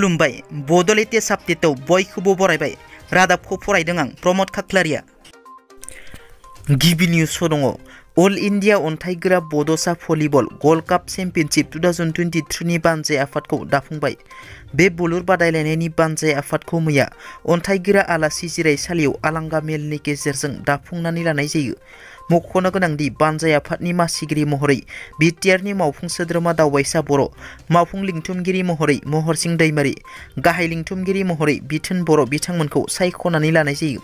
खुलुमबाय बड' लेटेस्ट आपडेटआव बयखौबो बरायबाय रादाबखौ फरायदों आं प्रमद खाख्लारिया। गिबि निउस दङ अल इन्डिया अन्थाइगोरा बड'सा भलिबल गल्ड काप चेम्पियनशिप 2023 नि बानजाय आफादखौ दाफुंबाय। बे बुलुर बादायलायनायनि बानजाय आफादखौ मैया अन्थाइगोरा आलासि जिरायसालियाव आलांगा मेलनि गेजेरजों दाफुंनानै लानाय जायो। मख'नो गोनांदि बानजाय आफादनि मासिगिरि महरै बिटिआरनि मावफुं सोद्रोमा दावबायसा बर', मावफुं लिंथुमगिरि महरै महरसिं दैमारि, गाहाय लिंथुमगिरि महरै बिथोन बर' बिथांमोनखौ सायख'नानै लानाय जायो।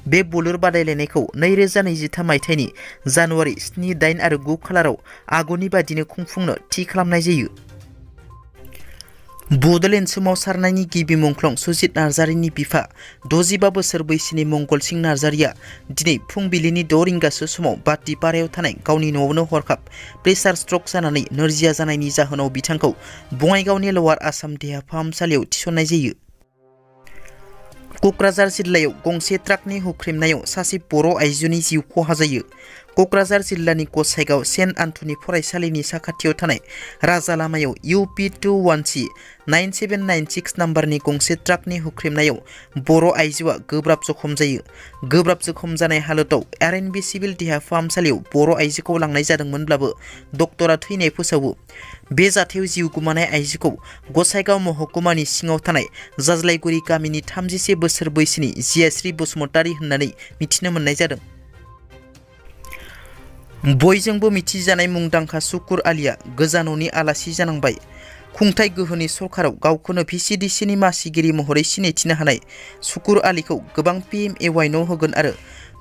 बे बुलुर बादायलायनायखौ 2023 मायथाइनि जानुवारि 7, 8 आरो 9 खालाराव आगुनि बादिनो खुंफुंनो थि खालामनाय जायो। बड'लेण्ड सोमावसारनायनि गिबि मुंख्लं सुजित नार्जारिनि बिफा 65 बोसोर बैसोनि मंगलसिं नार्जारिया दिनै फुंबिलिनि 6 रिंगासो समाव बाटिपारायाव थानाय गावनि न'आवनो हरखाब प्रेसार स्ट्रक जानानै नोरजिया जानायनि जाहोनाव बिथांखौ बङाइगावनि लवार आसाम देहा फाहामसालियाव थिसननाय जायो। क'क्राझार जिल्लायाव गंसे ट्राकनि हुख्रेमनायाव सासे बर' आइजोनि जिउ खहा जायो। क'क्राझार जिल्लानि गसाइगाव सेन्ट आन्थनि फरायसालिनि साखाथियाव थानाय राजा लामायाव UP21C 9796 नाम्बारनि गंसे ट्राकनि हुख्रेमनायाव बर' आइजोआ गोब्राब जखम जायो। गोब्राब जखम जानाय हालोदाव RNB सिभिल देहा फाहामसालियाव बर' आइजोखौ लांनाय जादोंमोनब्लाबो डक्टरा थैनाय फोसावो। बे जाथायाव जिउ गोमानाय आइजोखौ गसाइगाव महकुमानि सिङाव थानाय जाज्लायगुरि गामिनि 31 बोसोर बैसोनि जियाश्री बसुमतारी होननानै मिथिनो मोननाय जादों। बयजोंबो मिथिजानाय मुंदांखा सुकुर आलिया गोजान'नि आलासि जानांबाय। खुंथाय गोहोनि सरकाराव गावखौनो VCDCनि मासिगिरि महरै सिनायथिनो हानाय सुकुर आलिखौ गोबां PMAY न' होगोन आरो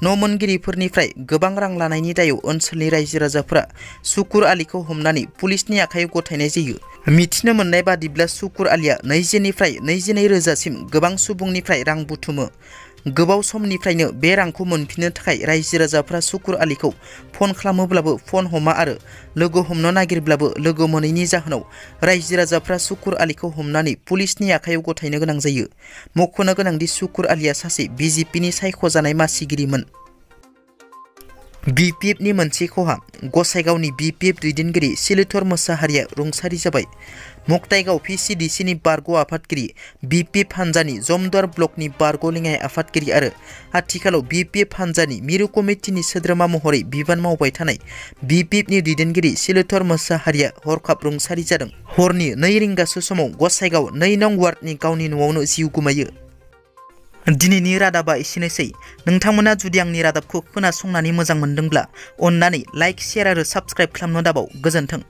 न' मोनगिरिफोरनिफ्राय गोबां रां लानायनि दायाव ओनसोलनि रायजो राजाफोरा सुकुर आलिखौ हमनानै पुलिसनि आखायाव गथायनाय जायो। मिथिनो मोननाय बादिब्ला सुकुर आलिया 20 निफ्राय 22 रोजासिम गोबां सुबुंनिफ्राय रां बुथुमो। गोबाव समनिफ्रायनो बे रांखौ मोनफिननो थाखाय रायजो राजाफ्रा सुकुर आलिखौ फन खालामोब्लाबो फन हमा आरो लोगो हमनो नागिरब्लाबो लोगो मोनैनि जाहोनाव रायजो राजाफ्रा सुकुर आलिखौ हमनानै पुलिसनि आखायाव गथायनो गोनां जायो। मख'नो गोनांदि सुकुर आलिया सासे BJPनि सायख'जानाय मासिगिरिमोन। BPFनि मोनसे खहा गसाइगावनि BPF दैदेनगिरि सिलिथर मोसाहारिया रुंसारि जाबाय। मक्ताइगाव VCDCनि बारग' आफादगिरि, BPF हान्जानि जमदुवार ब्लकनि बारग' लेङाइ आफादगिरि आरो आथिखालाव BPF हान्जानि मिरु कमिटिनि सोद्रोमा महरै बिबान मावबाय थानाय BPFनि दैदेनगिरि सिलिथर मोसाहारिया हरखाब रुंसारि जादों। हरनि 2 रिंगासो समाव गसाइगाव 2 नं वार्डनि गावनि न'आवनो जिउ गोमायो। दिनैनि रादाबा एसेनोसै। नोंथांमोना जुदि आंनि रादाबखौ खोनासंनानै मोजां मोनदोंब्ला अन्नानै लाइक, शेयार आरो साबस्क्राइब खालामनो दाबाव। गोजोन्थों।